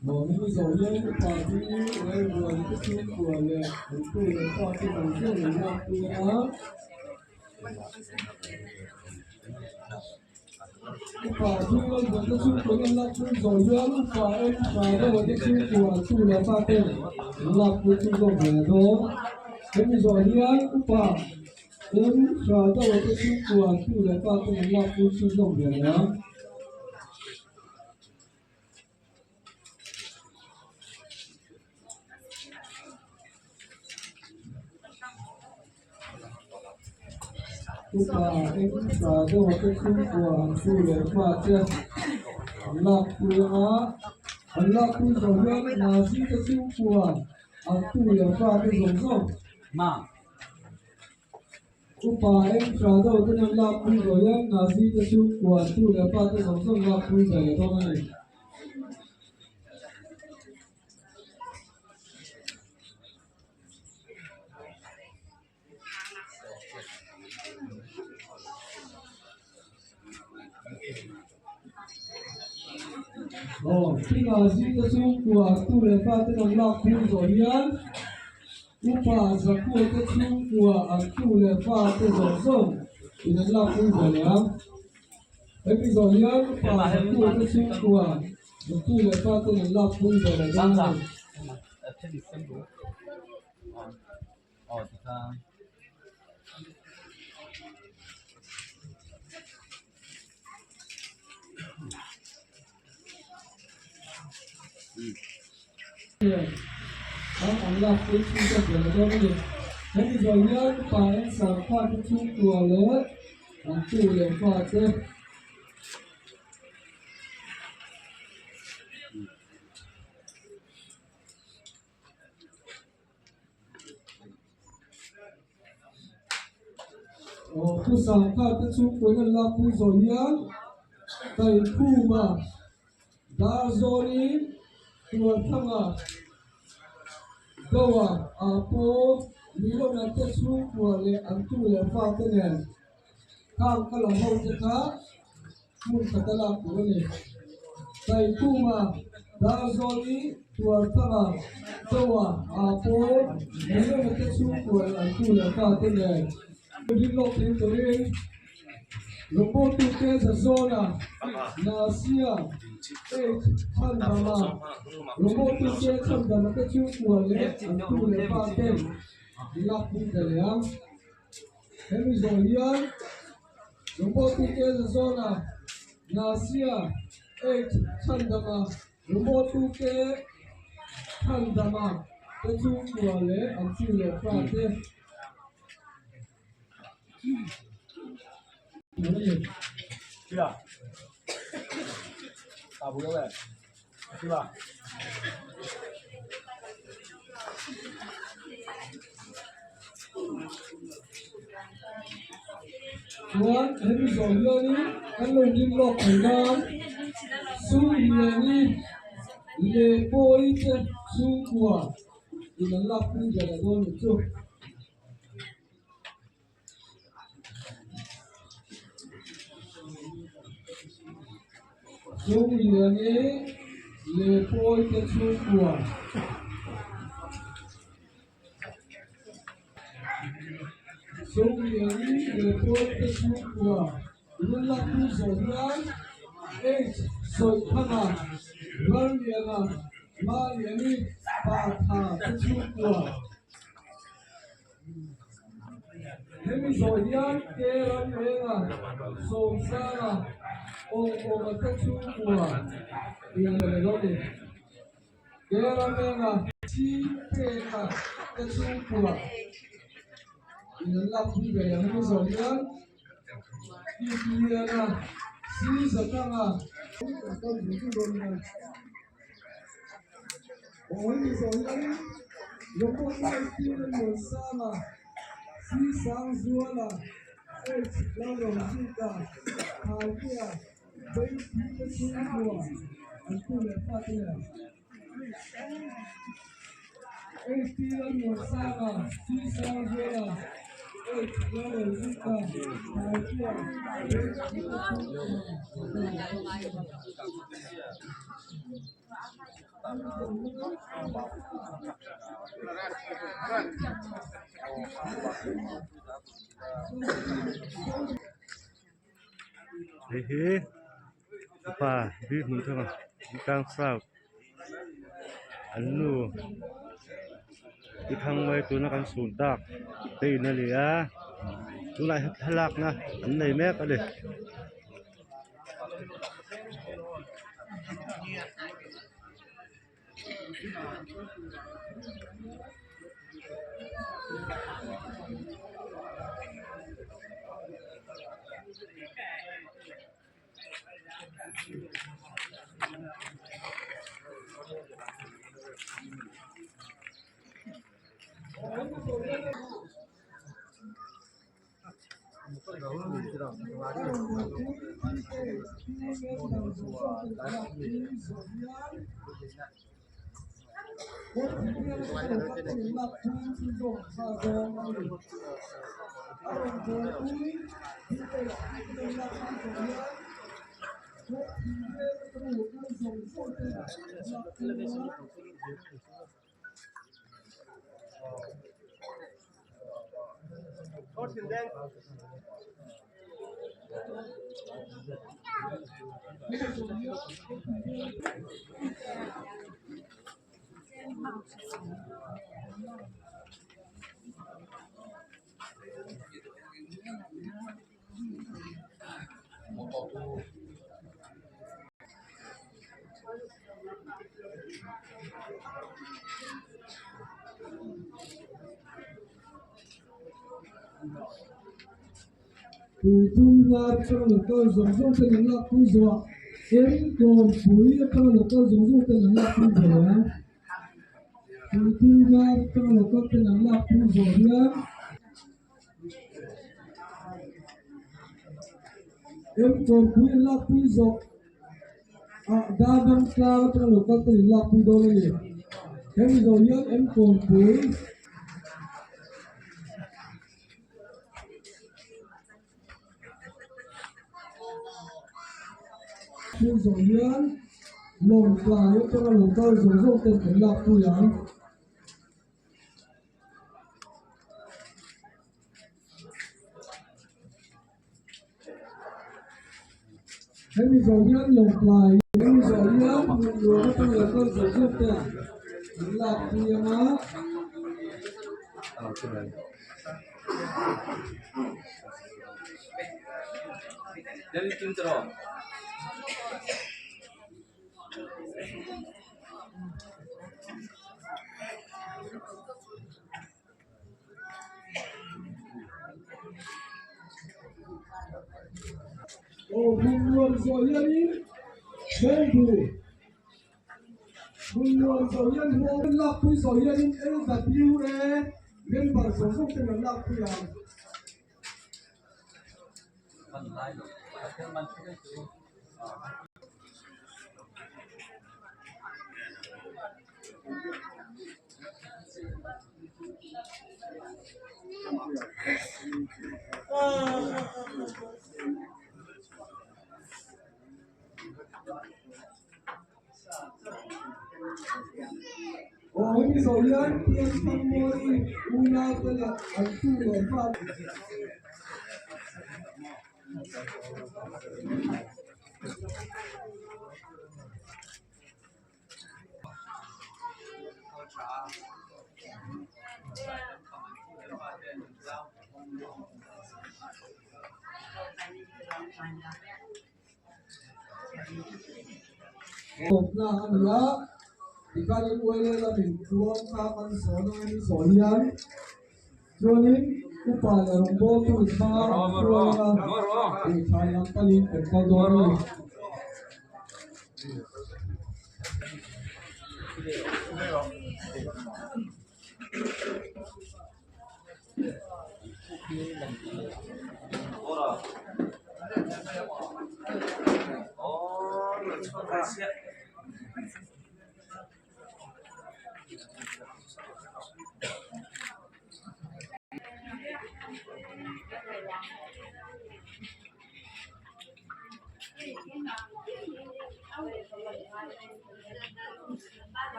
Mawni zawh hian upa chu Lalruali te chhungkua leh an tu leh pa te zawng zawng an lak pui a. Upa chu Lalruali te chhungkua an lak pui zawh hian upa en tha deuh te chhungkua an tu leh pa ten an lak pui chu zawk ve dawn. Hemi zawh hian upa en tha deuh te chhungkua an tu leh pa ten an lak pui chu zawk ve ang. Upa eng tla deuh te chhungkua an tu leh fa te an lak pui anga an lak pui zawh hian Nazi te chhungkua an tu leh fa te zawng zawng. Upa eng tla deuh ten an lak pui zawh hian Nazi te chhungkua an tu leh fa te zawng zawng lak pui ve leh dawn a ni. Aw chungah zing te chhungkua tu leh fa ten an lak phur zawh hian upa zakua te chhungkua an tu leh fa te zawng zawng in an lak phur ve leh ang. Hemi zawh hian upa zakua te chhungkua an tu leh fa ten an lak phur ve leh dawn a ni. An lak pui chhung te ber a dawn a ni. Hemi zawh hian pa en sangha te chhungkua leh an tu leh fa te. Aw thu sangha te chhungkuain an lak pui zawh hian Taikhuma Darzawli Tualthanga Goa ah pawh Milona te chhungkua leh an tu leh fa te nen khang ka lam ho te kha hmun khat a lak tur a ni. Taikhuma, Darzawli, Tuarthanga, Choa, Apaw, Milona te chhungkua leh an tu leh fa te nen rin lawk thei turin Robotute Zazawna, Nasia, H. Chhandama, Robotute Chhandama te chhungkua leh an tu leh fa ten an lak pui ta leh ang. Hemi zawh hian Robotute Zazawna, Nasia, H. Chhandama, Robotute Chhandama te chhungkua leh an chi leh fa te. Chuan hemi zawh hianin kan lo lim lawk thei nan sum liani leh pawi te chhungkua in an lak pui ve leh dawn ni chu. Chungliani leh pawi te chhungkua Chungliani leh pawi te chhungkua in lak pui zawh hian H Sawithanga Ralliana Maliani Patha te chhungkua. Hemi zawh hian ke ram renga Sawmsanga awm awma te chhungkua in a ni dawn a ni. Ke ram renga thi peka te chhungkua in an lak pui ve ang hemi zawh hian Titiana Sizatanga Awi zawh hian Robot lai tir a nuan sang a, Si Sang Zuala, H Lalrawngzika, Thaikea, Beipui te chhungkua. an tu leh fate nen. HT Lalmuansanga, C Sangzuala, H Lalrozika, Taitea, Hei hi upa bik hmun thung a tlang south an nu i thang mai tuna kan sun tak te in a ni a tunah hian thlalakna an nei mek a ni. Puitlung lai atanga lo kal zawng zawng ten an lak pui zawh a, eng pui atanga lo kal zawng zawng ten an lak pui zawh a, puitlung lai atanga lo kal ten an lak pui zawh hian eng pui an lak pui zawh ah Darban tlang atanga lo kal ten an lak pui dawn a ni. Hemi zawh hian eng pui. Thil zawh hian lawng tlai atanga lo kal zawng zawng ten kan lak pui ang. Hemi zawh hian lawng tlai hemi zawh hian lawng atanga lo kal zawng zawng ten kan lak pui ang a. Aw hmun nuam zawh hianin Bawngbu Hmun nuam zawh hian huang an lakpui zawh hianin LWA member zawng zawng ten an lakpui ang. Aw hemi zawh hian Pianthangmawii unau te leh an tu leh fa Tawpna a ni a, tikhanin uaile lamin tluang kha kan sawn ang in sawi hian chuanin upa leh rawngbawltu in hmanga an hruai anga tihthai lam panin kan kal dawn a ni.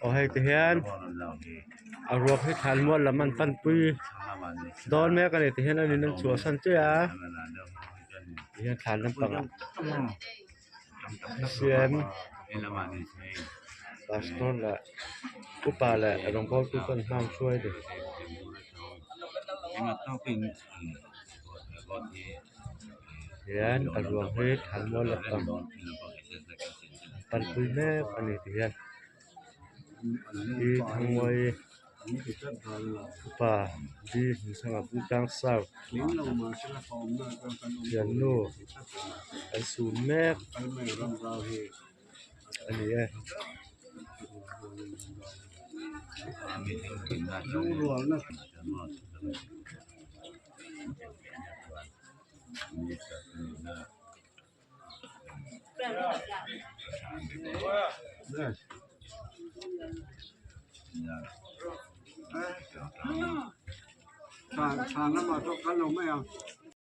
Aw hei ti hian a ruak hi thlan mual lam an pan pui dawn mek a ni ti hian an in an chhuahsan chiah a ti hian thlan lampangah siam pastor leh upa leh rawngbawltu chuan hma an hruai a ni. Hian a ruang hi thlan mual lampang an panpui mek a ni ti hian hi Thangmuai upa B Hmunsanga Bungtlang South thiannu an sun mek a ni e.